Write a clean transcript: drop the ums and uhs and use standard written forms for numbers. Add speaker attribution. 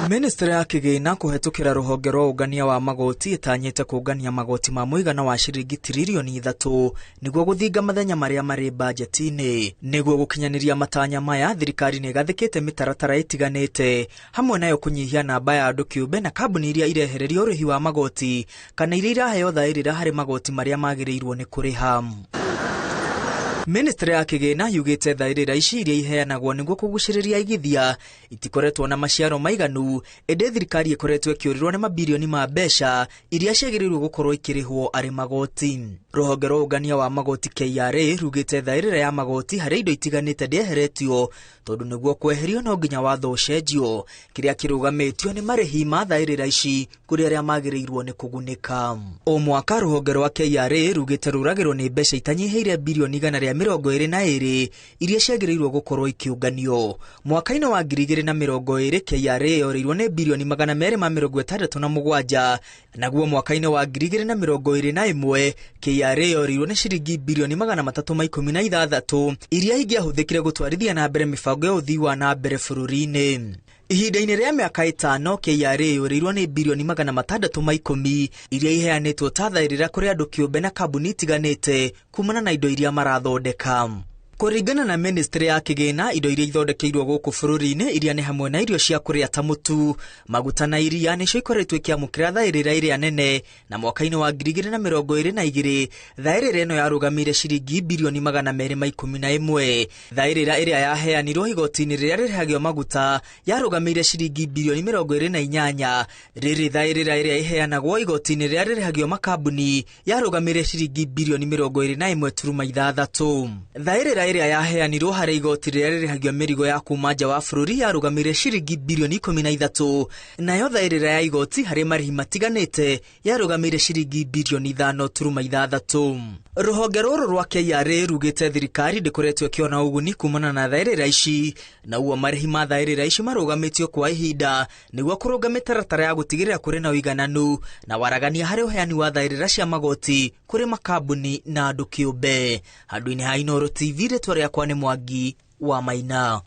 Speaker 1: Ministry ya kĩgĩna kũhetũkĩra rũhonge rwa ũngania wa magoti ĩtanyĩte kũngania magoti ma mũigana wa ciringi tiririoni 3 nĩguo gũthinga mathenya marĩa marĩ bajeti-inĩ. Nĩguo gũkinyanĩria matanya maya, thirikari nĩ ĩgathĩkĩte mĩtaratara ĩtiganĩte, hamwe nayo kũnyihia namba ya andũ kĩũmbe na kambuni iria irehererio ũrĩhi wa magoti kana iria iraheo thaĩrĩra harĩ magoti marĩa magĩrĩirwo nĩ kũrĩha. Ministry ya kĩgĩna yugĩte thaĩrĩra ici iria iheanagwo nĩguo kũgucĩrĩria aigithia itikoretwo na maciaro maiganu, ĩndĩ thirikari ĩkoretwo ĩkĩũrĩrwo nĩ mabirioni ma mbeca iria ciagĩrĩirwo gũkorwo ikĩrĩhwo arĩ magoti. Rũhonge rwa ũngania wa magoti KRA rugĩte thaĩrĩra ya magoti harĩ indo itiganĩte ndĩeheretio, tondũ nĩguo kweherio no nginya watho ũcenjio. Kĩrĩa kĩrũgamĩtio nĩ marĩhi ma thaĩrĩra ici kũrĩ arĩa magĩrĩirwo nĩ kũgunĩka. O mwaka rũhonge rwa KRA rugĩte rũragĩrwo nĩ mbeca itanyihĩire birioni 122 iria ciagĩrĩirwo gũkorwo ikĩũnganio. Mwaka-inĩ wa 2020 KRA yorĩirwo nĩ birioni 267, naguo mwaka-inĩ wa 2021 KRA yorĩirwo nĩ ciringi birioni 316 iria ingĩahũthĩkire gũtwarithia na mbere mĩbango ya ũthii wa na mbere bũrũri-inĩ. Ihinda-inĩ rĩa mĩaka 5 KRA yũrĩirwo nĩ birioni 610 iria iheanĩtwo ta thaĩrĩra kũrĩ andũ kĩũmbe na kambuni itiganĩte kumana na indo iria marathondeka. Kũringana na ministry ya kĩgĩna, indo iria ithondekeirwo gũkũ bũrũri-inĩ iria nĩ hamwe na irio cia kũrĩa ta mũtu, maguta na iria nĩcio ikoretwo ikĩamũkĩra thaĩrĩra ĩrĩa nene, na mwaka-inĩ wa 2022 thaĩrĩra ĩno yarũgamĩire ciringi birioni 211. Thaĩrĩra ĩrĩa yaheanirwo igoti-inĩ rĩrĩa rĩrĩhagio maguta yarũgamĩire ciringi birioni 28. Rĩrĩ thaĩrĩra ĩrĩa ĩheanagwo igoti-inĩ rĩrĩa rĩrĩhagio makambuni yarũgamĩire ciringi birioni 21.6. Thaĩrĩra ĩrĩa yaheanirwo harĩ igoti rĩrĩa rĩrĩhagio mĩrigo ya kuma nja wa bũrũri yarũgamĩire ciringi birioni 13, nayo thaĩrĩra ya igoti harĩ marĩhi matiganĩte yarũgamĩire ciringi birioni 5.6. Rũhonge rũrũ rwa KRA rugĩte thirikari ndĩkoretwo ĩkĩona ũguni kumana na thaĩrĩra ici, na ũguo marĩhi ma thaĩrĩra ici marũgamĩtio kwa ihinda nĩguo kũrũnga mĩtaratara ya gũtigĩrĩra kũrĩ na ũigananu na waragania harĩ ũheani wa thaĩrĩra cia magoti kũrĩ makambuni na andũ kĩũmbe. Handũ-inĩ ha Inooro TV, rĩtwa rĩakwa nĩ Mwangi wa Maina.